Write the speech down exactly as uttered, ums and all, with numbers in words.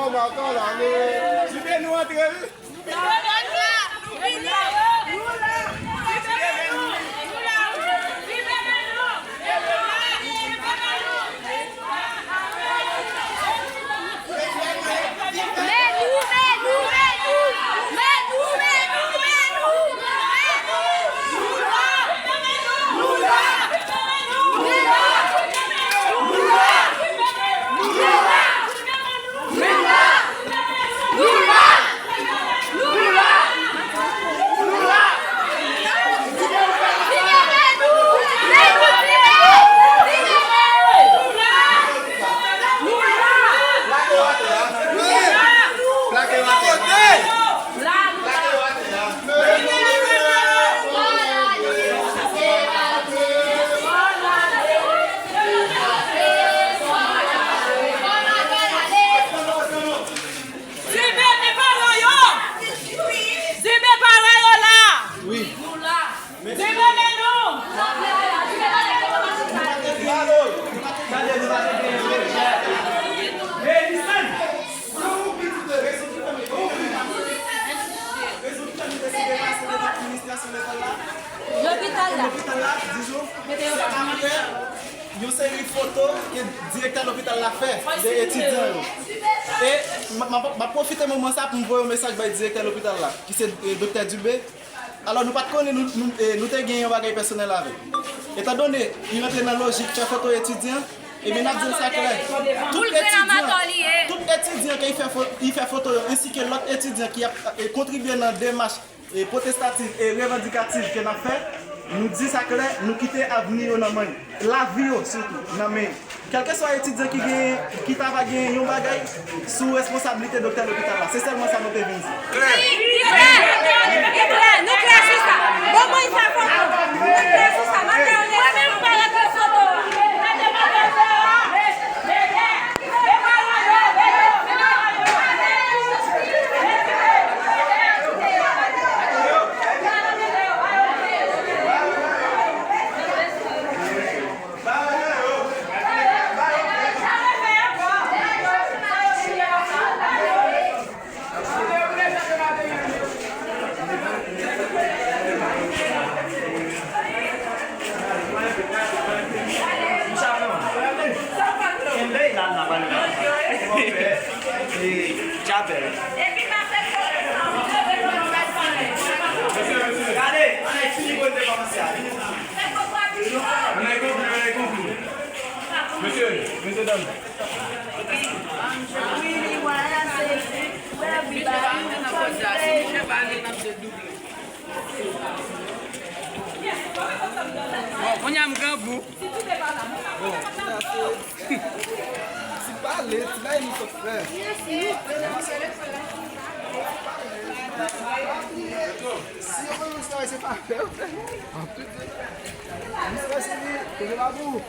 Antre, nou antre, wi. Zibe, men paran yo! Zibe, paran yo la! Wi. Zibe, men nou! Lopital la. Lopital la, di yo, se apre yon seri foto ke direktè lopital la fè de etidyan yo. E m, m, m ap pwofite moman sa pou m voye yon mesaj bay direktè lopital la, ki se, e, Doktè Dubé. Alò, nou pa t konnen, nou, nou, e, nou te gen yon bagay pèsonèl avè l. Etandone li rantre nan lojik fè foto etidyan, ebyen, n ap di l sa klè. Tout etidyan, tout etidyan ke li fè fo-, li fè foto yo, ensi ke lòt etidyan ki ap, e, kontribye nan demach e, pwotestatif e revandikatif ke n ap fè, nou di sa klè, nou kite avni yo nan men yo, lavi yo sitou nan men yo. Kèlkeswa etidyan ki gen, ki ta va gen yon bagay sou responsablite doktè lopital la, se sèlman sa nou te vin di. Klè. Nou klè sou sa. Bon, mwen fè foto. Nou klè sou sa. Mwen fè yon foto. Mesye, mesye, dam. Bon, kounye a m grangou. Bon, kounye a se ti pale, ti bagay nou sot fè. Si yo konn sa, se pa fè, yo fè. Misye, si li, kote pa pou ou.